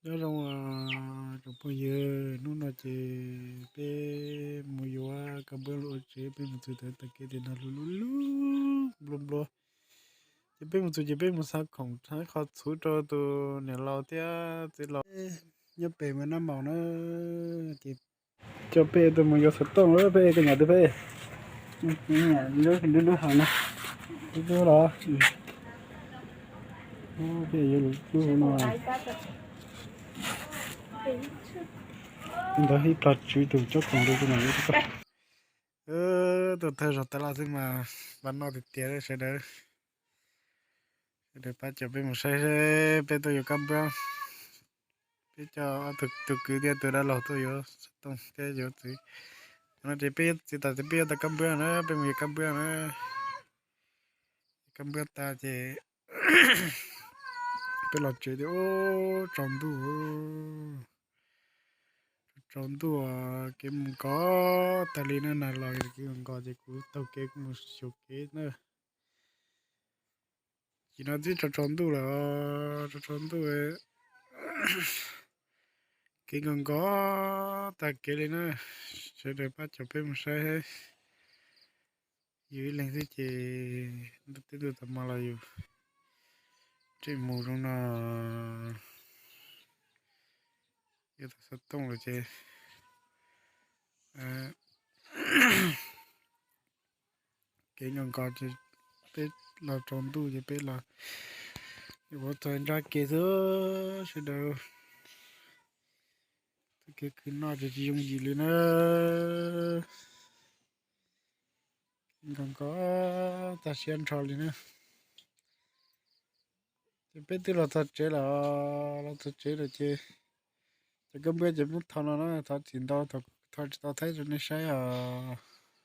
Nyob zoo tsoom phooj ywg, hnub no ces peb mus yuav kab npab los ua tsev, peb mus txog tag kev tim no lub lub lub nplua nplua. Ces peb mus txog ces peb mus xa khoom txhab qhov txhuv rau tus niam laus thiab txiv laus nyob pem mus nab maus na. Ces coj peb tuaj mus yuav xov tooj, peb koj nyam twg peb? Lub lub hauv no, lub lub los, peb yuav lub no. Ntawd ib plag tswv tus cob khoom rau tus no. Tuaj thawj zaug tas los xwb mas pab noj tiag tiag sawv daws. Sawv daws pab cov peb mus saib seb peb tuaj yuav kab npab. Peb coj tus kwv thiab tus dab laug tuaj yuav xov tooj thiab yuav txiv. No ces peb txiv tas ces peb yuav tau kab npab na, peb mus yuav kab npab na. Kab npab tas ces peb los tsev tias ub, tsaus ntuj, tsaus ntuj, kev mus nkos tas li na, nag los kev mus nkos ces kuv taug kev kuv mus xyuas kev na. Ces no twb tsaus tsaus ntuj lawm, tsaus tsaus ntuj, kev nkos nkos tag kev li na. Sawv daws pab cov peb mus saib. Yus ib leeg xwb ces twb ntuj tag hmo los yus tseem mus zoo no, yuav tau xov tooj lawm ces kev nkos nkos ces peb los tsaus ntuj ces peb los ua txog nrab kev xwb sawv daws. Txoj kev khwv noj ces tsis yooj yim li na. Kev nkos nkos tag siab nrho li na. Ces peb twb los txog tsev lawm, los txog tsev lawm ces cov kab npab ces muab tho no na, thov txim ntau, thov tsis tau thaij rau nej saib os.